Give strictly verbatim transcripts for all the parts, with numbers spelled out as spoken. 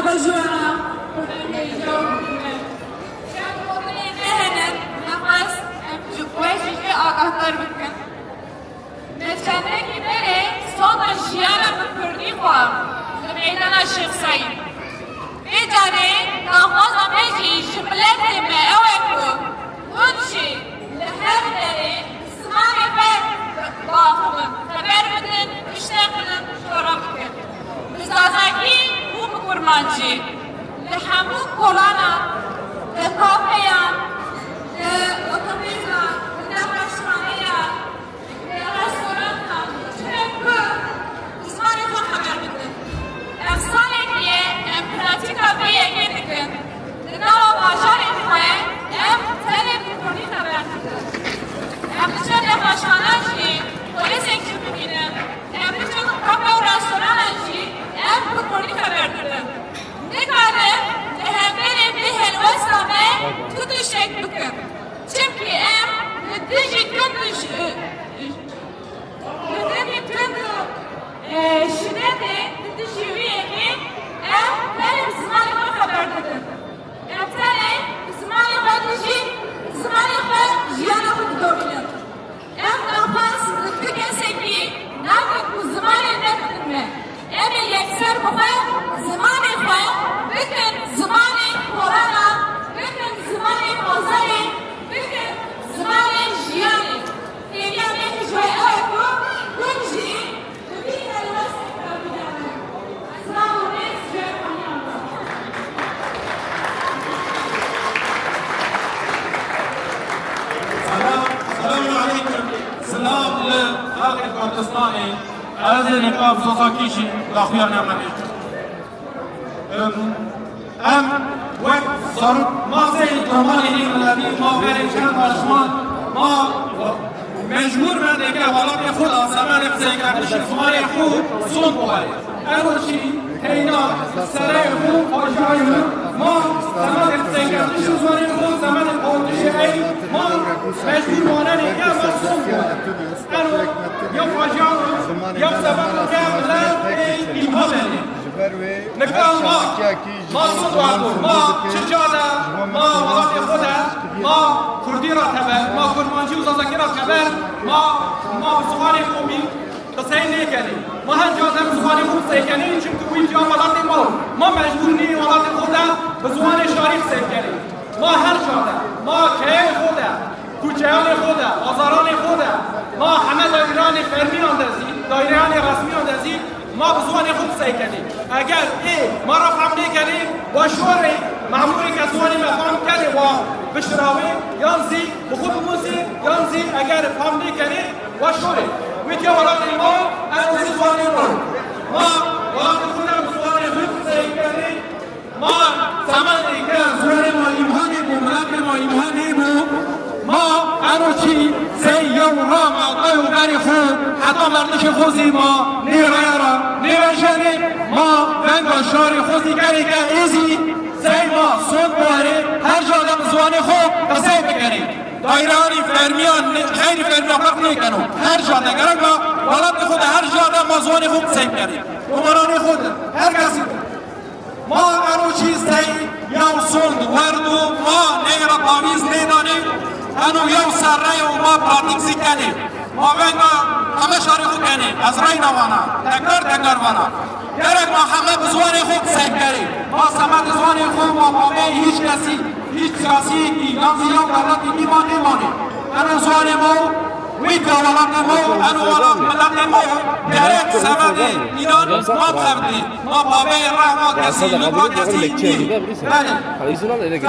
Bejûna, hêja û hûrê. Şev gotinên me hene, nexwest em ji we jî jê agahdar bikin. Me çendekî berê sonda jiyana bi kurdî xwar li meydana Şêx Seîd. Vê carê daxwaza me jî ji miletê me ew e ku hûn jî li her derê zimanê xwe biaxivin, xeber bidin, biştexilin, şora bikin. Bi zazakî û bi kurmancî, li hemû kolanan, li kafeyan, li otobûsan, li nexweşxaneyan, li restorantan, çi ne ku, bi zimanê xwe xeber bidin. Ev salekî ye em pratîka vê yekê dikin. Di nava bajarên xwe em tenê bi kurdî xeber didin. Em diçin nexweşxanan jî polîsek jî bibînin. Em diçin kafe û restoranan jî em bi kurdî xeber didin. Nikarin li hemberî vê helwesta me tu tiştek bikin. Çimkî em li dijî tund û ji-, li dijî tund û, e, şidetê li dijî wî yekê em tenê bi zimanê xwe xeber didin. Em tenê bi zimanê xwe dijîn, bi zimanê xwe jiyana xwe didomînin. Ev daxwaz li tu kesekî nakin ku zimanê me bidin me. Em ê yekser bi xwe zimanê xwe bikin zimanê kolana, bikin zimanê bazarê, bikin zimanê jiyanê. Hêviya me jî ji we ew e ku hûn jî bi vî helwestê xwe bigihînin. Silav û rêz ji we hemûyan re. Selam, selamun aleykum. Silav li xelkê Kurdistanê. Ez ê niqab Zazakî jî daxuya name bêjim. Em, em wek zarok, ma sey komanê nî miletî, ma berê çend paşman, ma mecbûr me dike welatê xwe de semedê qiseykerdiş û zimanê xwe sond bûye. Ero jî teyna sereyê xwe, faciayê xwe, ma semedê qiseykerdiş û zimanê xwe, semedê qawitişê ey, ma mecbûr manenê ke me sond bûye. Ero ya facia, ya sebeb ke milet ê îlham ê. Nika ma, ma sond werdo, ma çi ca de, ma welatê xwe de, ma kurdî ra teber, ma kurmancî û zazakî ra teber, ma, ma bi ziwanê qomî qisey nêkenê. Ma her ca de bi ziwanê xwe qisey kenê, çimkî wî ca welatê ma, ma mecbûr nî welatê xwe de bi ziwanê şarî qisey kenê. Ma her ca de, ma keyeyê xwe de, kuçeyanê xwe de, bazaranê xwe de, ma heme dayîranê fermiyan de zî, dayîreyanê resmiyan de zî, ma bi ziwanê xwe qisey kenê. Eger ê ma re fehm nêkenê, wa şorê, memûrê ke ziwanê me fehm kenê, wa bişirawê, yan zî bi xwe bimûzê, yan zî eger fehm nêkenê, wa şorê. Wê diya welatê ma, ez zî ziwanê ma. Ma welatê xwe de bi ziwanê xwe qisey kenê. Ma semedê ke ziwanê ma îmhanê bû, miletê ma îmhanê bû. Ma ero çî sey yew ra me qey û berê xwe heta merdişê xwe zî ma nê raya ra nêvejenê. Ma venga şarê xwe zî gereke ê zî sey ma sond bûerê her ca de bi ziwanê xwe qisey bikerê. Dayîreyanê fermiyan ne-, xeyrî fermiya ferq nêkeno. Her ca de gerek ma welatê xwe de her ca de ma ziwanê xwe qisey bikerê. Komaranê xwe de her kesî de. Ma ero çî sey yew sond werdo, ma ney re tawîz nêdanê, eno yew serre ye û ma pratîk zî kenê. Ma venga heme şarê xwe kenê. Ez reyna vana, tekrar tekrar vana. Gerek ma heme bi ziwanê xwe qisey bikerê. Ma semedê ziwanê xwe ma pavê hîç kesî, hîç siyasiyekî, yan zî ya dewletî nî ma nêmanê. Eno ziwanê ma û wî ka welatê ma û eno welat miletê ma û gerek semedê înan ma tevdê. Ma bavê rehma kesî, lûka kesî nî. Belê.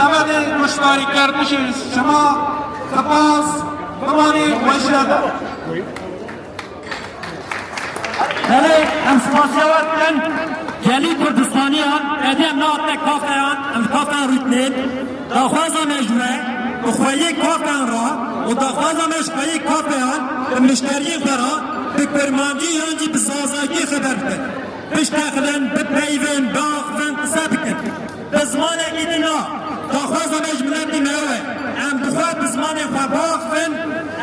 Semedê goşdarîkerdişê şima, sipas, bimanê weşiya de. Belê, em spasiya we dikin. Gelî Kurdistaniyan, êdî em nehatine kafeyan, em kafeyan rûtnên. Daxwaza me ji we, bi xweyê kafeyan re û daxwaza me ji xweyê kafeyan, bi mişteriyên xwe re, bi kirmancî yan jî bi zazakî xeber bidin. Biştexilin, bipeyivin, biaxivin, qise bikin. Bi zimanekî din na. Daxwaza me ji miletê me ew e. Em bi xwe bi zimanê xwe biaxivin,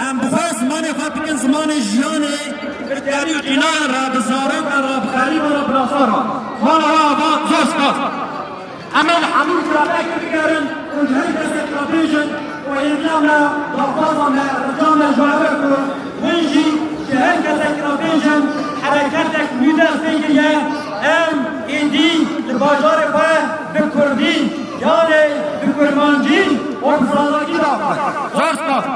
em bi xwe zimanê xwe bikin zimanê jiyanê, bi derî û qînayan re, bi zarokan re, bi xerîban re, bi nasan re. Mala we ava, zor spas. Em ê li hemû civakekî bigerin û ji her kesekî re bêjin û hêviya me, daxwaza me, rica me ji we be ku hûn jî ji her kesekî re bêjin hereketek nû dest pê kiriye. Em êdî li bajarê xwe bi kurdî, yanê bi kurmancî û bi zazakî daxwazin. Zor spas.